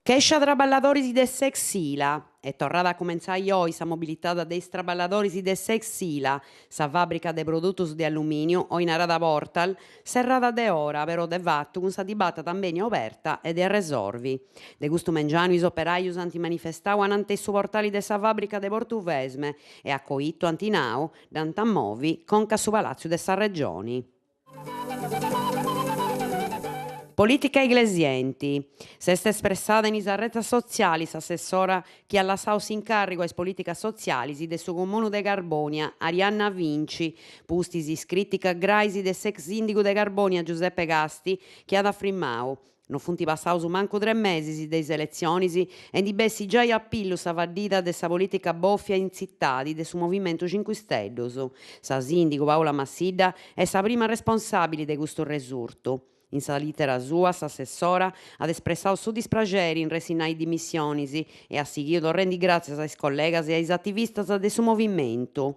Chèscia traballadoris de s'ex Ila. Est torrada a cumentzai oi sa mobilitada de is traballadoris de s'ex Ila, sa fàbrica de produtus de allumìniu, oi narada Portal, serrada de ora, però de fatu cun sa dibata tambeni oberta e de arresorvi. De custu mengianu is operajus ant manifestau ananti 'e su portali de sa fàbrica de Portuvesme e a coitu ant nau dd'ant a movi conca a su Palàtziu de sa Regioni. Polìtica Iglesienti. S'est espressada in is arretzas sotzialis s'assessora chi at lassau s'incàrrigu a is polìticas sotzialis de su Comunu de Carbònia, Arianna Vinci, pustis is crìticas grais de s'ex sìndigu de Carbònia Giuseppe Gasti chi at afirmau No funt passaus mancu tres mesis de is eletzionis e ndi bessit giai a pillu sa faddida de sa polìtica bòfia in tzitadi de su Movimentu Cincu Isteddus. Sa sìndigu Paola Massidda est sa prima responsàbili de custu resurtu. In sa lìtera sua s'assessora at espressau su dispraxeri in ressinnai is dimissionis e at sighiu torrendi gràtzias a is collegas e a is ativistas de su Movimentu.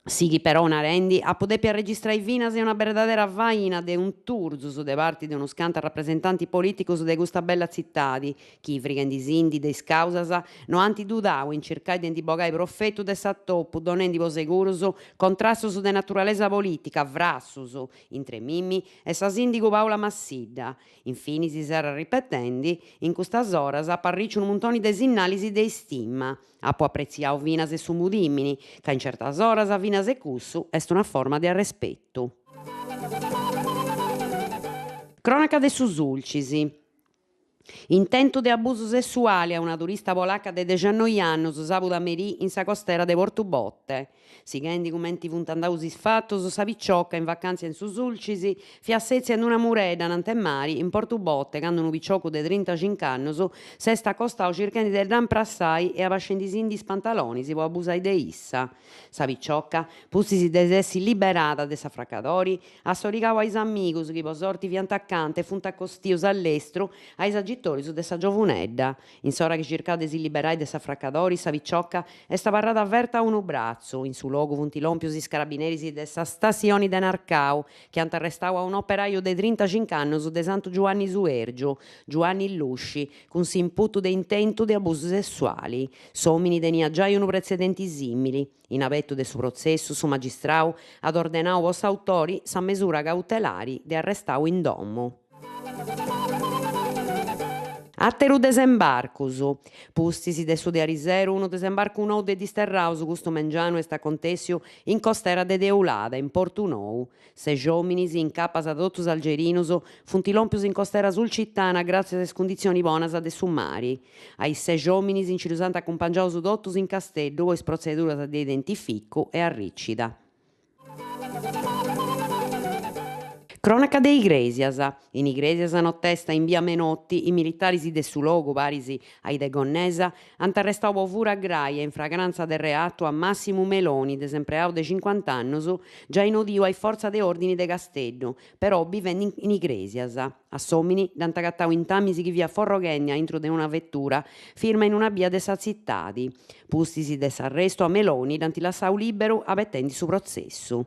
Sighit però narendi, apu dèpiu arregistrai finas e una berdadera faina de unturzus de parti de unus cantu rapresentantis polìticus de custa bella tzitadi, chi, frighendisindi de is càusas, no ant dudau in circai de ndi bogai profetu de s'atopu donendi po segurus contrastus de naturalesa polìtica frassus intre mimi e sa sìndigu Paola Massidda. Infinis serrat ripetendi, in custas oras apu arriciu unu muntoni de sinnalis de istima. Apu apretziau finas e su mudìmini, ca in certas oras finas e cussu est una forma de arrespetu. Crònaca de su Sulcis. Intentu de abusu sessuali a una turista polaca de dexannoi annus sàbudu a merì in sa costera de Portu Botte. Sighendi cumenti funt andaus is fatus, sa picioca, in vacàntzia in su Sulcis, fiat sètzia in una muredda anant'e mari, in Portu Botte, candu unu piciocu de trintacinc'annus s'est acostau circhendi de dda imprassai e abascendisindi is pantalonis po abusai de issa. Sa picioca, pustis de s'essi liberada de s'afracadori, at sorigau a is amigus chi po sorti fiant acanta e funt acostius a lestru a is agitoris de sa giovunedda. In s'ora chi circàt de si liberai de s'afracadori, sa picioca est abarrada ferta a unu bratzu. In su logu funt lòmpius is carabineris de sa stassioni de Narcau, chi ant arrestau a un'operaju de trintacinc'annus de Santu Giuanni Suèrgiu, Giuanni Lusci, cun s'imputu de intentu de abusu sessuali. S'òmini teniat giai unu pretzedenti sìmili. In abetu de su protzessu, su magistrau at ordenau po s'autori sa mesura cautelari de arrestau in domu. Àteru desembarcus. Pustis de su de ariseru, unu desembarcu nou de disterraus custu mengianu est acontèssiu in costera de Teulada, in Portu Nou. Sexi òminis, incapas totus algerinus, funt lòmpius in costera sulcitana gràtzias a is cunditzionis bonas de su mari. A is sexi òminis nci ddus ant acumpangiaus totus in Casteddu po is protzeduras de identificu e arricida. Crònaca de Igrèsias. In Igrèsias notesta in bia Menotti, is militaris de su logu, paris a is de Gonnesa, ant arrestau po fura grai e in fragrantza de reatu a Massimu Meloni, desempreau de cincuant'annus, giai nodiu a is fortzas de òrdini de Casteddu, però bivendi in Igrèsias. A s'òmini dd'ant agatau intamis chi fiat forroghendi a intru de una vetura firma in una bia de sa tzitadi. Pustis de s'arrestu a Meloni dd'ant lassau lìberu abetendi su protzessu.